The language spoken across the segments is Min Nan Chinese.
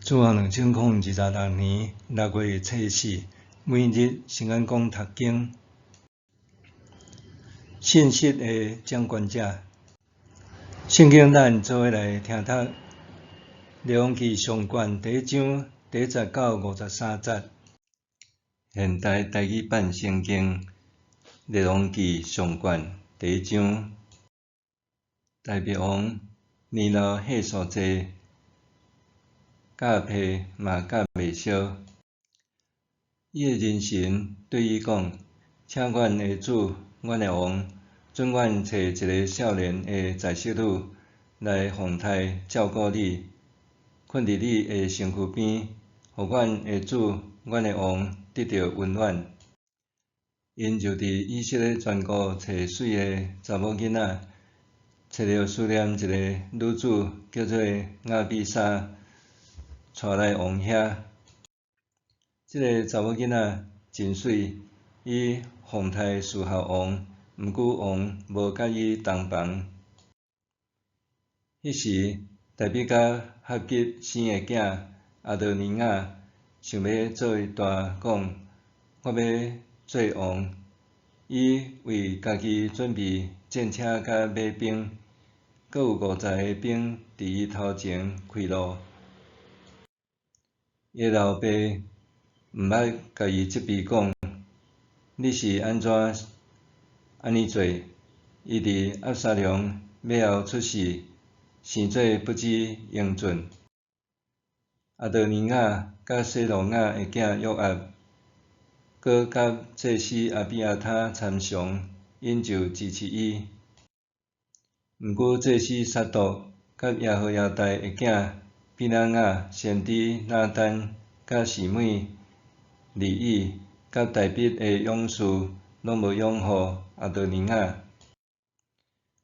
主後2026年6月初四，每日聖安講讀經。信實的掌權者，聖經咱做伙來聽讀《列王紀上卷》第一章第一節到53節。現代台語版聖經《列王紀上卷》第一章，大衛王年老歲數濟，咬被嘛咬袂燒。伊的人臣對伊講：請阮的主、阮的王，准阮揣一个少年的宰室女來奉待照顧你，睏佇你的身軀邊，予阮的主、阮的王得著溫暖。𪜶就佇以色列全國揣媠的查某囡仔，揣著書念一个女子，叫做亞比煞，帶來王遐。這个查某囡仔真媠，伊奉待侍候王，毋過王無佮伊同房。彼時，大衛佮哈結生的囝亞多尼雅想欲做大，講：我欲做王。伊為家己準備戰車佮馬兵，閣有50个兵佇伊頭前開路。伊的老爸毋捌共伊責備講：你是按怎按呢做？伊佇押沙龍尾後出世，生做不知英俊。亞多尼雅佮洗魯雅的囝約押，閣佮祭司亞比亞他參詳，𪜶就支持伊。毋過祭司撒督佮耶何耶大的囝比拿雅、先知拿單佮示每、利以佮大衛的勇士，攏無擁護亞多尼雅。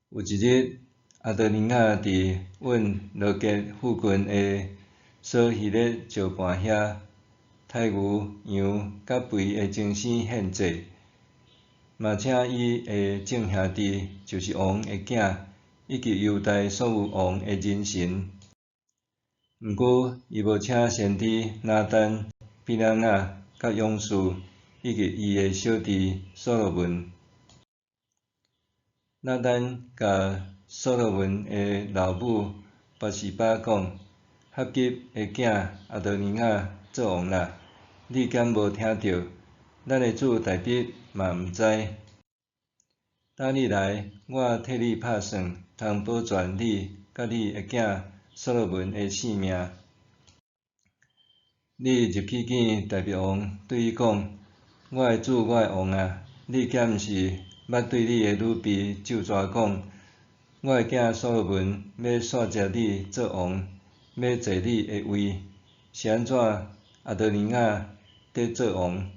有一日，亞多尼雅佇隱羅結附近的瑣希勒石盤遐，刣牛、羊佮肥的精牲獻祭，嘛請伊的眾兄弟，就是王的囝，以及猶大所有王的人臣。毋過，伊無請先知拿單、比拿雅佮勇士，以及伊的小弟所羅門。拿單共所羅門的老母拔示巴講：哈結的囝亞多尼雅做王啦，你敢無聽著？咱的主大衛嘛毋知。打你來，我替你拍算，通保全你佮你的囝所羅門的性命。你入去見大衛王，對伊講：我的主，我的王啊，你敢毋是捌對你的女婢咒詛講：我的囝所羅門欲紲接你做王，欲坐你的位，是按怎亞多尼雅得做王？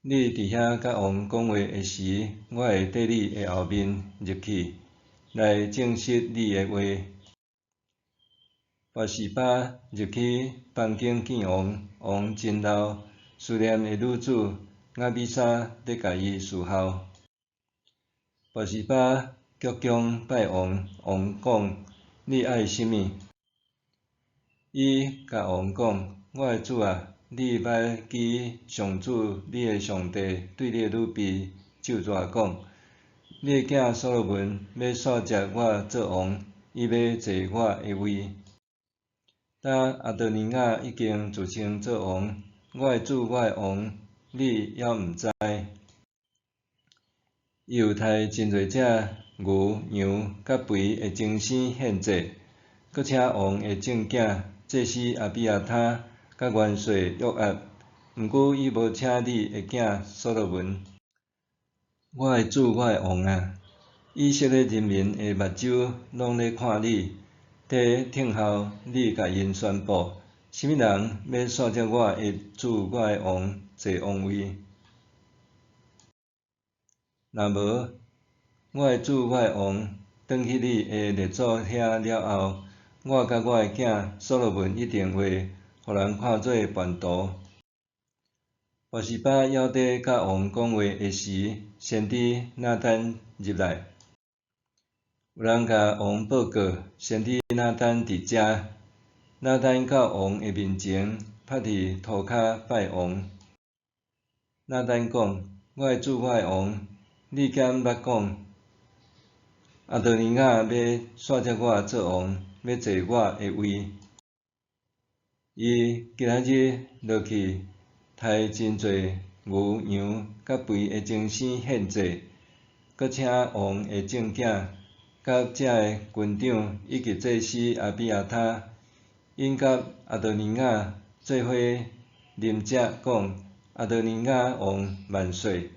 你佇遐佮王講話的時，我會綴你的後面入去，來證實你的話。拔示巴入去房間見王，王真老，書念的女子亞比煞咧共伊侍候。拔示巴鞠躬拜王，王講：你愛啥物？伊共王講：我的主啊，你捌記上主你的上帝對你的女婢咒詛講：你的囝所羅門欲紲接我做王，伊欲坐我的位。今亞多尼雅已經自稱做王，我的主，我的王，你猶毋知。伊有刣真濟隻牛、羊佮肥的精牲獻祭，閣請王的眾囝、祭司亞比亞他佮元帥約押，毋過伊無請你的囝所羅門。我的主，我的王啊！以色列人民的目睭攏咧看你，佇等候你共𪜶宣布，啥物人欲紲接我的主，我的王坐王位。若無，我的主，我的王，轉去你的列祖遐了後，我佮我的囝所羅門一定會予人看做叛徒。拔示巴猶佇佮王講話的時，先知拿單入來。有人共王報告，先知拿單佇遮。拿單到王的面前，趴佇塗跤拜王。拿單講：我的主，我的王，你敢捌講，亞多尼雅欲紲接我做王，欲坐我的位。伊今仔日落去刣真濟牛羊佮肥的精牲獻祭，閣請王的眾囝，佮遮的軍長以及祭司亞比亞他，𪜶佮亞多尼雅做伙啉食，講：亞多尼雅王萬歲！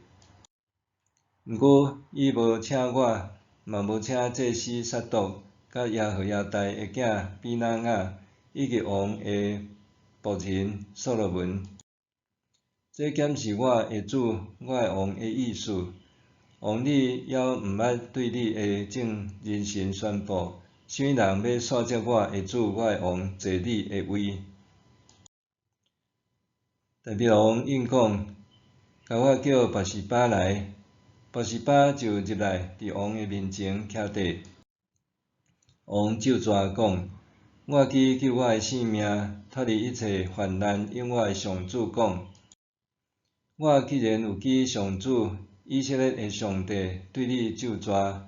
毋過伊無請我，嘛無請祭司撒督，佮耶何耶大的囝比拿雅，以及王的僕人所羅門。這敢是我的主、我的王的意思？王你猶毋捌對你的眾人臣宣布，啥物人欲紲接我的主、我的王坐你的位？大衛王應講：共我叫拔示巴來。拔示巴就入來，佇王的面前徛佇。王咒詛講：我既救我的性命，脫離一切患難，應我的上主講。我既然有記上主以色列的上帝對你咒詛，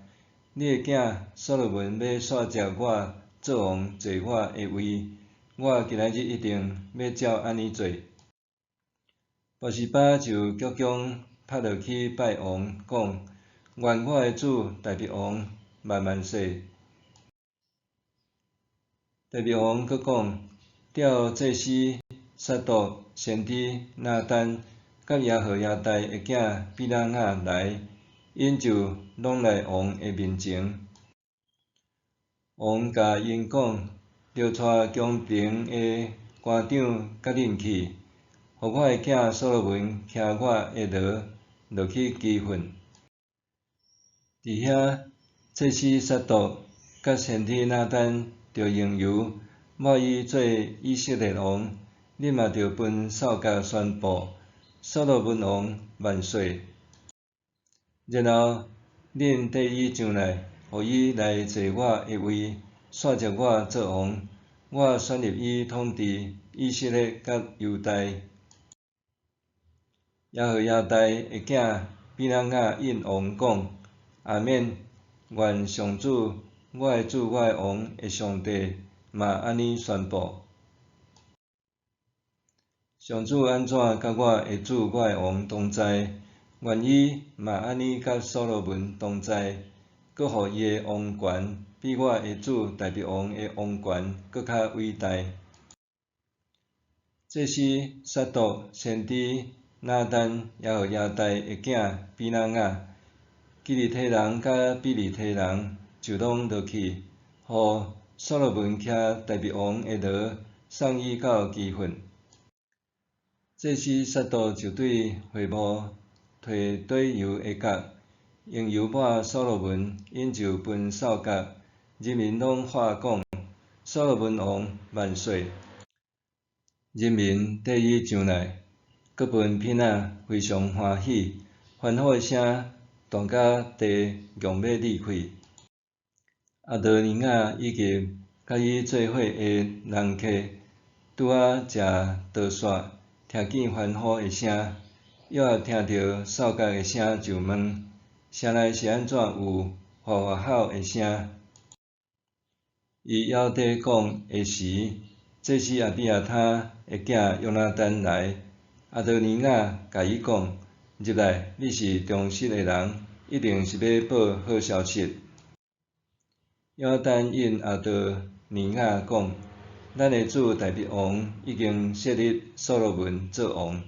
你的囝所羅門欲紲接我做王坐我的位，我今仔日一定欲照按呢做。拔示巴就鞠躬趴落去拜王，講：願我的主大衛王萬萬歲！大衛王閣講：調祭司撒督、先知拿單、佮耶何耶大的囝比拿雅來，𪜶就攏來王的面前。王共𪜶講：著帶宮廷的官長佮恁去，予我的囝所羅門騎我的驢落去基訓。佇遐，祭司撒督佮先知拿單著用油抹伊做以色列王，恁嘛著吹哨角宣布：所羅門王萬歲！然後恁綴伊上來，予伊來坐我的位，紲接我做王。我選立伊統治以色列佮猶大。耶何耶大的囝比拿雅應王講：阿免，願上主，我的主，我的王的上帝嘛按呢宣布。上主按怎佮我的主，我的王同在，願伊嘛按呢佮所羅門同在，閣予伊的王權比我的主大衛王的王權閣較偉大。祭司撒督、先知拿單、耶何耶大的囝比拿雅、基利提人佮庇哩提人就攏落去，予所羅門騎大衛王的驢，送伊到基訓。祭司撒督就對會幕提綴油的角，用油抹所羅門，𪜶就吹哨角，人民攏喊講：所羅門王萬歲！人民綴伊上來，閣分片仔，非常歡喜，歡呼的聲傳甲地戇欲裂開。亞多尼雅以及佮伊做伙的人客，拄仔食桌煞，聽見歡呼的聲，約押聽著哨角的聲就問：城內是按怎有嘩嘩吼的聲？伊猶佇講的時，祭司亞比亞他的囝約拿單來，亞多尼雅共伊講：入來，你是忠實的人，一定是欲報好消息。約拿單應亞多尼雅講：咱的主大衛王已經設立所羅門做王。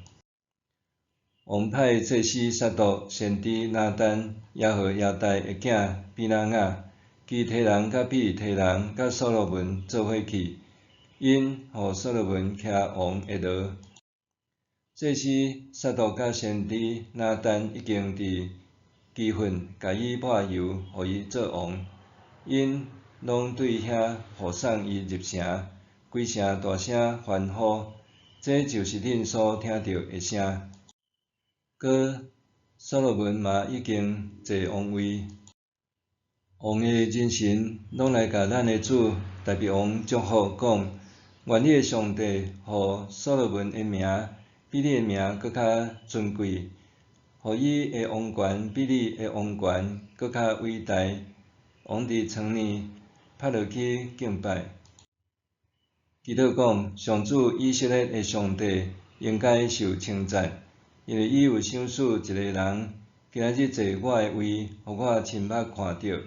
王派祭司撒督、先知拿單、耶何耶大的囝比拿雅、基提人佮庇哩提人佮所羅門做伙去，𪜶予所羅門騎王的驢。祭司撒督佮先知拿單已經佇基訓共伊抹油，予伊做王。𪜶攏對遐護送伊入城，規城大聲歡呼。這就是恁所聽著的聲。閣所羅門嘛已經坐王位，王的人臣攏來共咱的主大衛王祝福，講：愿你的上帝予所罗门的名比你的名閣較尊貴，予伊的王權比你的王權閣較偉大。王佇床暝趴落去敬拜。祈禱講，上主以色列的上帝應該受稱讚，因為伊有賞賜一個人，今仔日坐我的位，予我親目看著。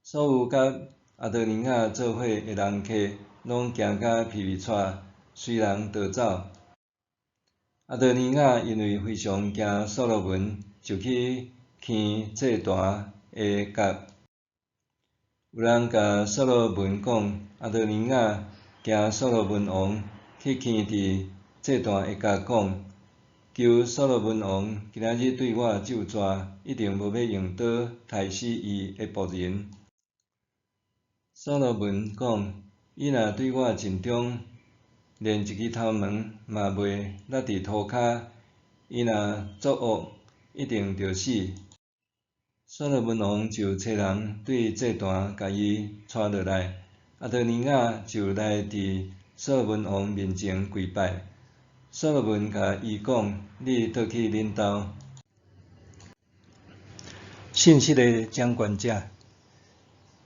所有佮亞多尼雅做伙的人客，攏驚甲皮皮掣，隨人逃走。亞多尼雅因為非常驚所羅門，就去牽祭壇的角。有人共所羅門講，亞多尼雅驚所羅門王去牽佇祭壇的角講，求所羅門王今仔日對我咒詛，一定無欲用刀刣死伊的僕人。所羅門講，伊若對我盡忠，連一支頭毛嘛袂落佇塗跤；伊若作惡，一定著死。所羅門王就差人對祭壇共伊帶落來，亞多尼雅就來佇所羅門王面前跪拜。所羅門共伊講：你倒去恁兜。信實的掌權者，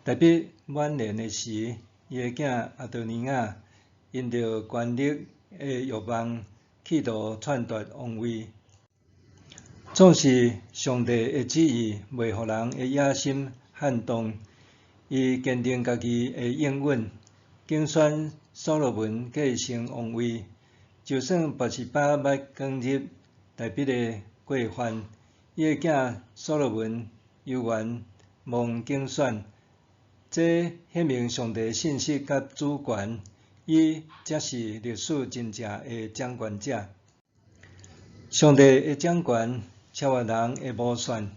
大衛晚年的時，伊的囝亞多尼雅因著權力的欲望，企圖篡奪王位。總是上帝的旨意袂予人的野心撼動，伊堅定家己的應允，揀選所羅門繼承王位。就算拔示巴捌捲入大衛的過犯，伊的囝所羅門猶原蒙揀選，這顯明上帝信實佮主權，伊才是歷史真正的掌權者。上帝的掌權超越人的謀算，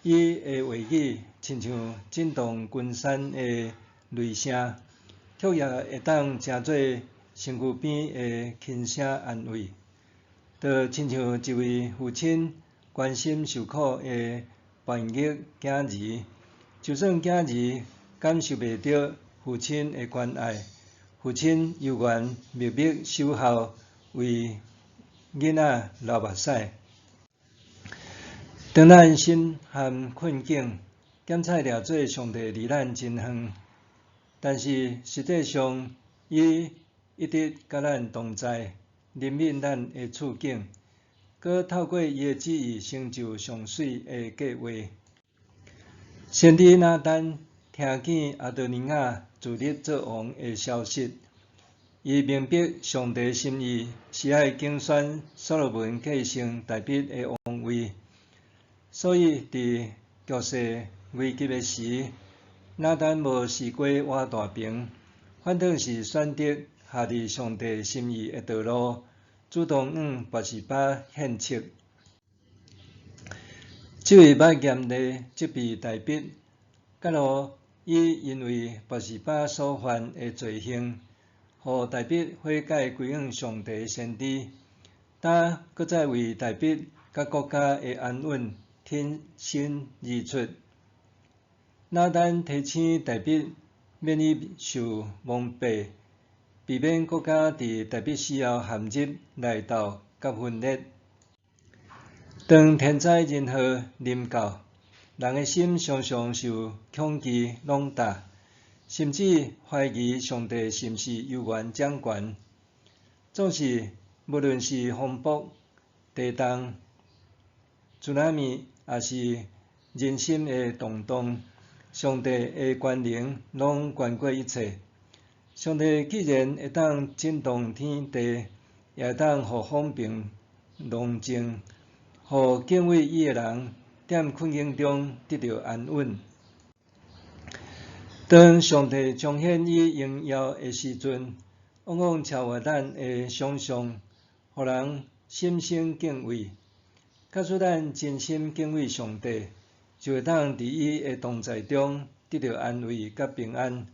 伊的話語親像震動群山的雷聲，卻也會當成做身軀邊的輕聲安慰。就親像一位父親關心受苦的叛逆囝兒，就算囝兒感受袂著父親的關愛，父親猶原默默守候，為囡仔流目屎。當咱身陷困境，檢採掠做上帝離咱真遠，但是實際上，伊一直佮咱同在，憐憫咱的處境，閣透過伊的旨意成就上媠的計畫。先知拿單聽見亞多尼雅自立做王的消息，伊明白上帝心意是愛揀選所羅門繼承大衛的王位，所以佇局勢危急的時，拿單無西瓜倚大爿，反倒是選擇合佇上帝心意的道路，主動向拔示巴獻策。這位捌嚴厲責備大衛，佮予伊因為拔示巴所犯的罪行，予大衛悔改歸向上帝先知，今閣再為大衛佮國家的安穩挺身而出。拿單提醒大衛免於受蒙蔽，避免國家佇大衛死後陷入內鬥佮分裂。當天災人禍臨到，人的心常常受恐懼籠罩，甚至懷疑上帝是毋是猶原掌權。總是無論是風暴、地動、津波，抑是人心的動盪，上帝的權能攏懸過一切。上帝既然會當震動天地，也會當予風平浪靜，予敬畏伊的人踮困境中得著安穩。當上帝彰顯伊榮耀的時陣，往往超越咱的想像，予人心生敬畏。假使咱真心敬畏上帝，就會當佇伊的同在中得著安慰佮平安。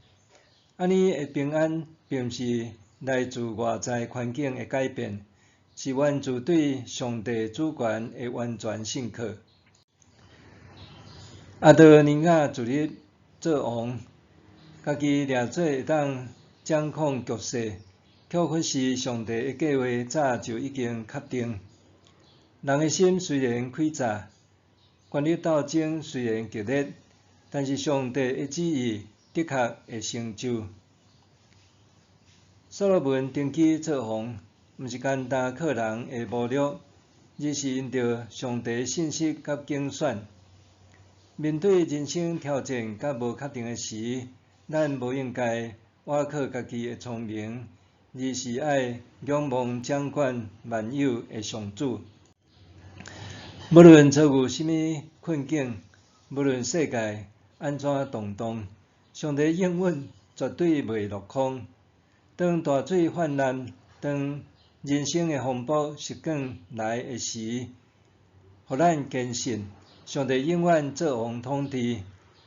按呢的平安，並毋是來自外在環境的改變，是源自對上帝主權的完全信靠。亞多尼雅自立做王，家己掠做會當掌控局勢，卻忽視上帝的計劃早就已經確定。人的心雖然詭詐，權力鬥爭雖然激烈，但是上帝的旨意的確會成就。所羅門登基做王，毋是單單靠人的謀略，而是因著上帝信實佮揀選。面對人生挑戰佮無確定的時，咱無應該倚靠家己的聰明，而是愛仰望掌管萬有的上主。無論遭遇啥物困境，無論世界按怎動盪，上帝應允絕對袂落空。當大水泛濫，當人生的風暴席捲來的時，予咱堅信上帝永遠做王統治，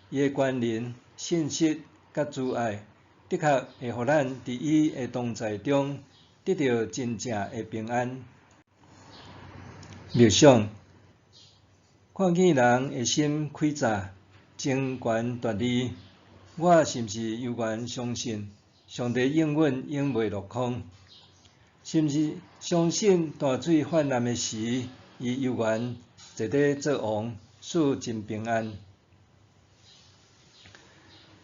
伊的權能、信實佮慈愛，的確會予咱佇伊的同在中得著真正的平安。默想，看見人的心詭詐，爭權奪利，我是毋是猶原相信上帝應允永袂落空？是毋是相信大水泛濫的時，伊猶原坐佇做王，賜真平安？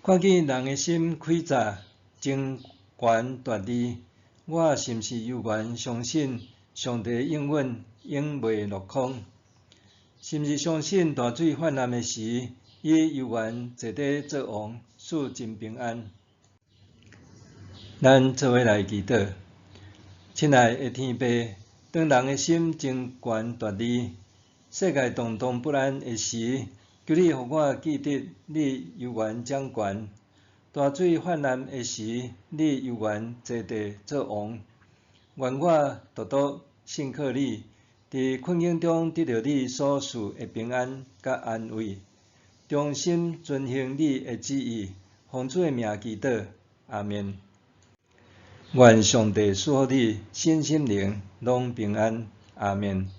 看見人的心詭詐，爭權奪利，我是毋是猶原相信上帝應允永袂落空？是毋是相信大水泛濫的時，伊猶原坐佇做王，賜真平安？咱做伙來祈禱，親愛的天父，當人的心爭權奪利，世界動盪不安的時，求你予我記得你猶原掌權。大水泛濫的時，你猶原坐佇做王。願我獨獨信靠你，佇困境中得著你所賜的平安佮安慰，忠心遵行你的旨意，奉主的名祈禱，阿們。願上帝賜福你，身心靈攏平安，阿們。